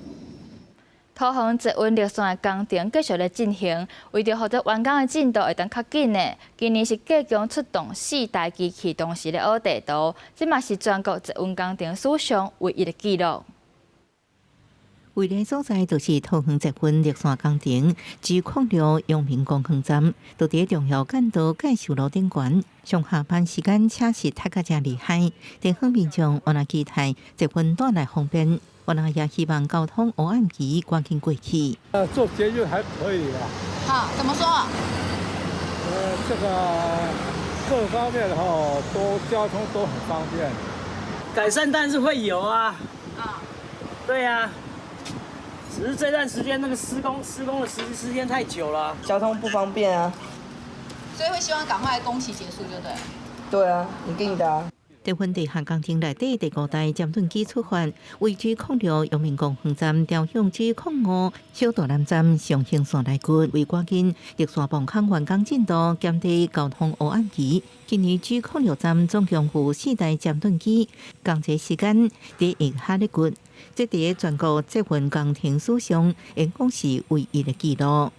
桃園捷運綠線的工程繼續咧進行，為著予這完工的進度會當較緊呢，今年是計共出動四台機器同時咧挖地道，這嘛是全國捷運工程史上唯一的紀錄。位的所在就是桃園捷運綠線工程，G06陽明公園站，就佇重要幹道介壽路頂懸。上下班時間車塞塞甲誠厲害，地方民眾原來期待捷運帶來方便，原來也希望交通黑暗期趕緊過去。坐捷運還可以啊。好，怎麼說？這個各方面哈，都交通都很方便。改善當然是會有啊。啊。對啊。只是這段時間那個施工的時間太久了，交通不方便啊。所以會希望趕快工期結束就對了。對啊，一定的啊。捷運地下工程內底第五代尖盾機出發，位G06陽明公園站調向G05小大湳站上行線來掘，為趕緊綠線磅空完工進度，減低交通黑暗期。今年G06站總共有四台尖盾機，工作時間佇下下咧掘。這佇全國捷運工程史上，應講是唯一的紀錄。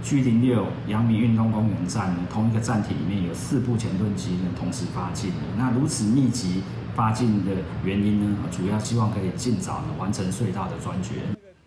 G06陽明運動公園站呢，同一個站體裡面有四部前盾機呢同時發進。那如此密集發進的原因呢，主要希望可以盡早呢完成隧道的鑽掘。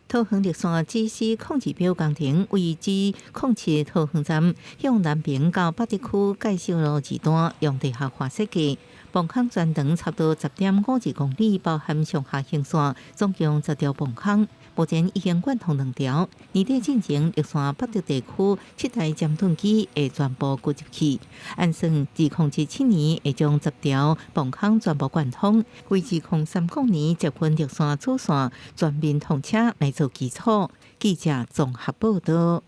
桃園綠線GC02標工程位G07桃園站向南邊到八德區介壽路二段用地下化設計，磅空全長差不多10.52公里，包含上下行線，總共10條磅空。目前已經貫通兩條，年底進前綠線八德地區七台尖盾機會全部掘入去，按算2017年會將10條磅空全部貫通，為2030年捷運綠線主線全面通車來做基礎。記者綜合報道。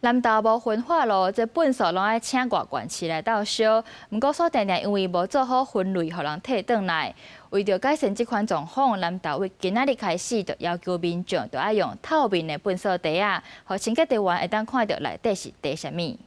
南投無焚化爐，這糞埽攏愛請外縣市來鬥燒。毋過，煞定定因為無做好分類，予人提轉來。為著改善這款狀況，南投為今仔日開始就要求民眾著愛用透明的糞埽袋仔，予清潔隊員會當看著內底是袋啥物。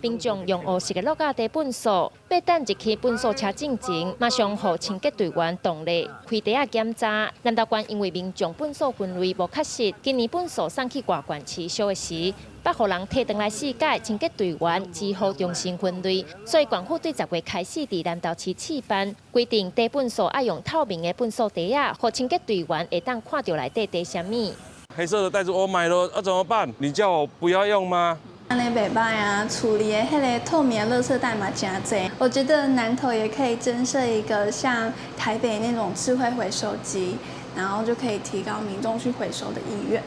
民眾用烏色的垃圾袋糞埽，欲等入去糞埽車進前，馬上予清潔隊員動力開袋仔檢查。南投縣因為民眾糞埽分類無確實，今年糞埽送去外縣市燒的時，捌予人提轉來四改，清潔隊員只好重新分類。所以縣府對10月開始佇南投市試辦，規定袋糞埽愛用透明的糞埽袋仔，予清潔隊員會當看著內底袋啥物。黑色的袋子我買了，啊怎麼辦？你叫我不要用嗎？按呢袂䆀啊，厝裡的彼个透明的垃圾袋嘛誠濟。我覺得南投也可以增設一個像台北那種智慧回收機，然後就可以提高民眾去回收的意願。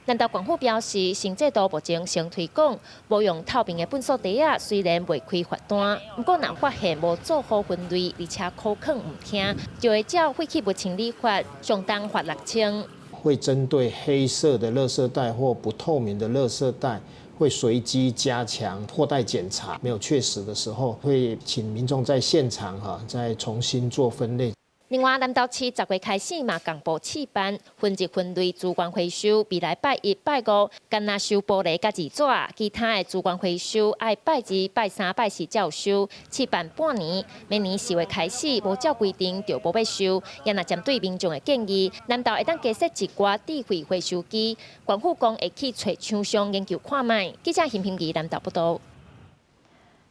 南投縣府表示，新制度目前先推廣，無用透明的糞埽袋仔，雖然袂開罰單，毋過若發現無做好分類，而且口囥毋聽，就會照廢棄物清理法，上重罰6000。會針對黑色的垃圾袋或不透明的垃圾袋，會隨機加強破袋檢查。沒有確實的時候，會請民眾在現場哈再重新做分類。另外，南投市10月開始嘛，共步試辦分級分類資源回收，未來拜一、拜五，干焦收玻璃佮字紙，其他的資源回收愛拜二、拜三、拜四才有收。試辦半年，明年4月開始無照規定就無欲收。也若針對民眾的建議，南投會當加設一寡智慧回收機，縣府講會去揣廠商研究看覓。記者邢平儀南投報道。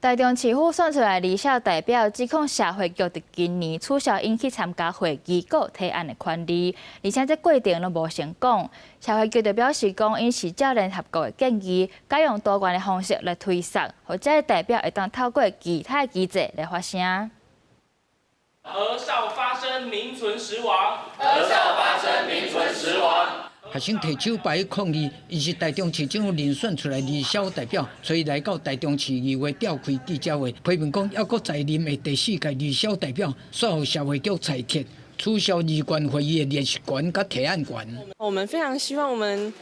台中市府選出來兒少代表，指控社會局佇今年取消𪜶去參加會議閣提案的權利，而且這過程攏無先講。社會局就表示講，𪜶是照聯合國的建議，改用多元的方式來推捒，予這个代表會當透過其他機制來發聲。兒少發聲，名存實亡。兒少發聲，名存實亡。學生提手牌抗議，𪜶是台中市政府遴選出來兒少代表，所以來到台中市議會召開記者會，批評講猶閣在任的第四屆兒少代表，煞予社會局裁撤，取消兒權會議的聯席權佮提案權。我們非常希望我們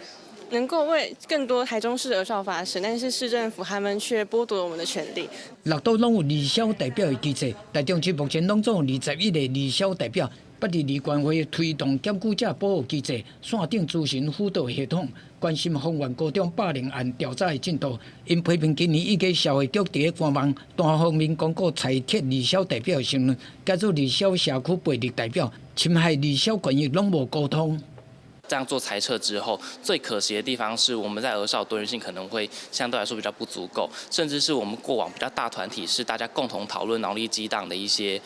能夠為更多台中市兒少發聲，但是市政府他們卻剝奪了我們的權利。六都攏有兒少代表的機制，台中市目前攏總有21個兒少代表。捌佇兒權會推動檢舉者保護機制、線頂諮詢輔導系統，關心豐原高中霸凌案調查的進度。𪜶批評今年以來社會局佇咧官網單方面公告裁撤兒少代表的身份，加入兒少社區培力代表，侵害兒少權益攏無溝通。這樣做裁撤之後，最可惜的地方是我們在兒少多元性可能會相對來說比較不足夠，甚至是我們過往比較大團體是大家共同討論腦力激盪的一些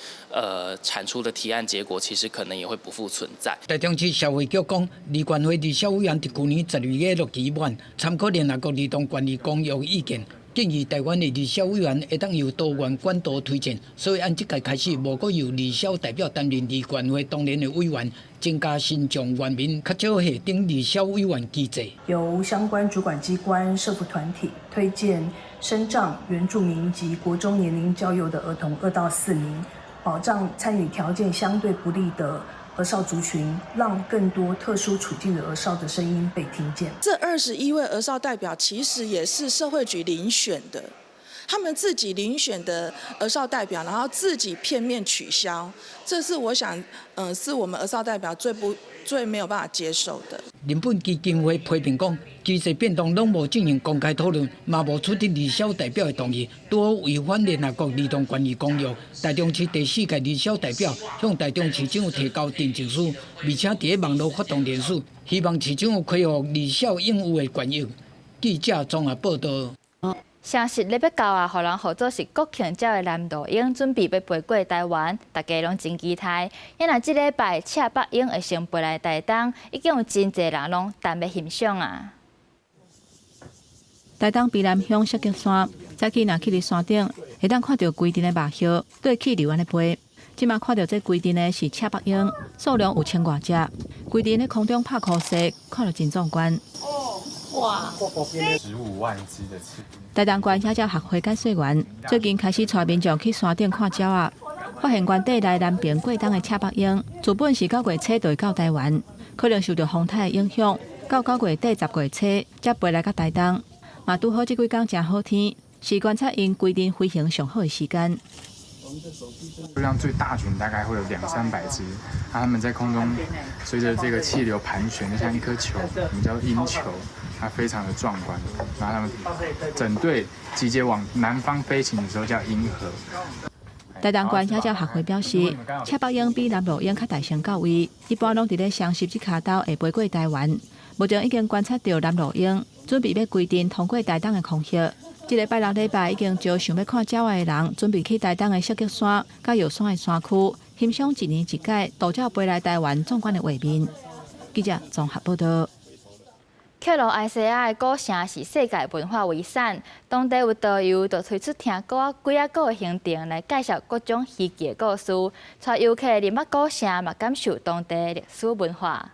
產出的提案結果，其實可能也會不復存在。台中市社會局講，兒權會兒少委員佇舊年12月落期滿，參考聯合國兒童權利公約意見，建議台灣的兒少委員會當由多元管道推薦，所以按這屆開始，無閣由兒少代表擔任兒權會當然的委員，增加身障原民較少歲等兒少委員機制。由相關主管機關、社福團體推薦身障、原住民及國中年齡較幼的兒童2到4名，保障參與條件相對不利的兒少族群，讓更多特殊處境的兒少的聲音被聽見。這21位兒少代表其實也是社會局遴選的，他們自己遴選的兒少代表，然後自己片面取消，這是我想，是我們兒少代表最沒有辦法接受的。人本基金會批評講，機制變動攏無進行公開討論，嘛無取得兒少代表的同意，拄好違反聯合國兒童權利公約。台中市第四屆兒少代表向台中市政府提交陳情書，而且佇咧網路發動聯署，希望市政府恢復兒少應有的權益。記者綜合報道。消息咧欲到啊，予人號做是國慶鳥的南鷺鶯準備欲飛過台灣，大家攏真期待。因若這禮拜赤腹鷹會先飛來台東，已經有真濟人攏等欲欣賞啊。台東卑南鄉雪菊山，早起若去佇山頂，會當看著規陣的肉葉對氣流按呢飛。這馬看著這規陣的是赤腹鷹，數量有千外隻，規陣咧空中拍箍勢，看著真壯觀。哇！15萬隻的翅。台東縣野鳥學會解說員最近開始帶民眾去山頂看鳥仔，發現原地來南爿過冬的赤腹鷹，自本是9月初就會到台灣，可能受著風颱的影響，到9月底10月初才飛來到台東。嘛拄好這幾工誠好天，是觀察𪜶規陣飛行上好的時間。數量最大群大概會有兩三百隻，它們在空中隨着這個氣流盤旋，就像一顆球，我們叫鷹球，它非常的壯觀。然後它們整隊集結往南方飛行的時候叫鷹河。台東縣野鳥學會表示，赤腹鷹比南鷺鷹較大聲到位，一般攏佇咧雙十這跤頭會飛過台灣。目前已經觀察著南鷺鷹準備欲規陣通過台東的空域。這個拜六禮拜已經招想欲看鳥仔的人，準備去台東的雪菊山、佮藥山的山區，欣賞一年一屆鷺鳥飛來台灣壯觀的畫面。記者綜合報道。克羅埃西亞的古城是世界文化遺產，當地有導遊就推出聽古仔鬼仔故的行程來介紹各種稀奇的故事，帶遊客入捌古城嘛，感受當地歷史文化。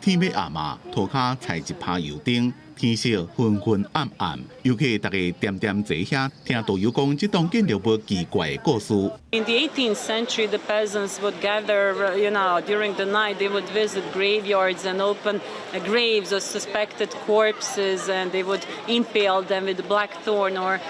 天欲暗啊，塗跤踩一拍油燈，天色昏昏暗暗，遊客逐家恬恬坐遐，聽導遊講這棟建築物奇怪的故事。 In the 18th century, the peasants would gather during the night. They would visit graveyards and open graves of suspected corpses, and they would impale them with blackthorn or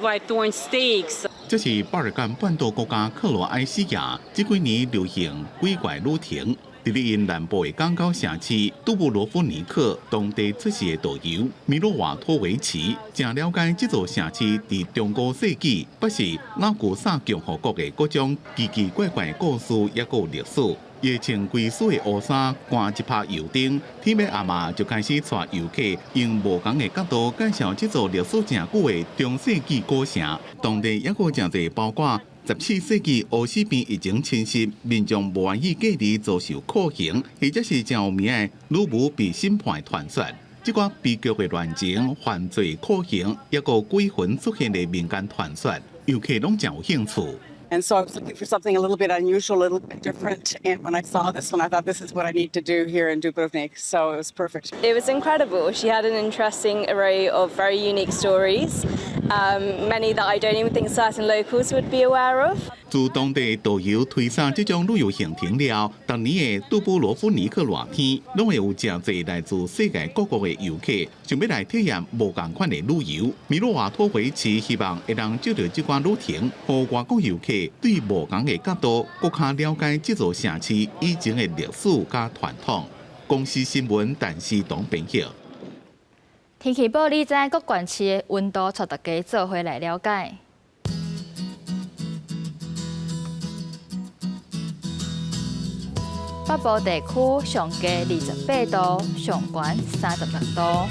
whitethorn stakes. 這是巴爾幹半島國家克羅埃西亞這幾年流行鬼怪旅程。佇咧𪜶南部的港口城市杜布羅夫尼克，當地出世的導遊米洛瓦托維奇，誠了解這座城市佇中古世紀，抑是拉古薩共和國的各種奇奇怪怪的故事，抑閣有歷史。伊會穿規束的烏衫，掛一拍油燈，天欲暗嘛就開始帶遊客用無仝的角度介紹這座歷史誠久的中世紀古城。當地猶閣有誠濟包括14世紀烏死病疫情侵襲，民眾無願意隔離遭受酷刑，或者是誠有名的女巫被審判的傳說。這寡悲劇的戀情、犯罪、酷刑，抑閣鬼魂出現的民間傳說，遊客攏誠有興趣。 And so I was looking for something a little bit unusual, a little bit different. And when I saw this one, I thought this is what I need to do here in Dubrovnik. So it was perfect. It was incredible. She had an interesting array of very unique stories, many that I don't even think certain locals would be aware of. 自當地導遊推捒這種旅遊行程了，逐年的杜布羅夫尼克熱天，攏會有誠濟來自世界各國的遊客，想欲來體驗無仝款的旅遊。米洛瓦托維奇希望會當藉著這寡旅程，予外國遊客對無仝的角度，閣較了解這座城市以前的歷史佮傳統。公視新聞，陳思東編譯。天氣報你知各縣市的溫度，帶大家做伙來了解。北部地區上低28度，上懸36度；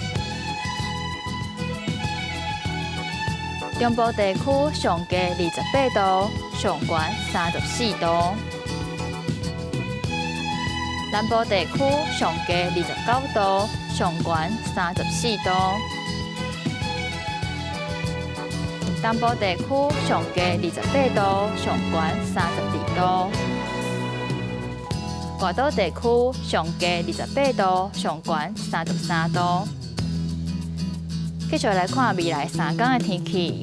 中部地區上低28度，上懸34度；南部地區上低29度，上懸34度；東部地區上低28度，上懸32度。外島地區上低28度，上懸33度。繼續來看未來3天的天氣。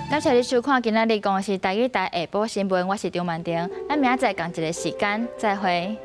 感謝你收看今仔日公視台語台下晡新聞，我是張曼婷，咱明仔載仝一个時間再會。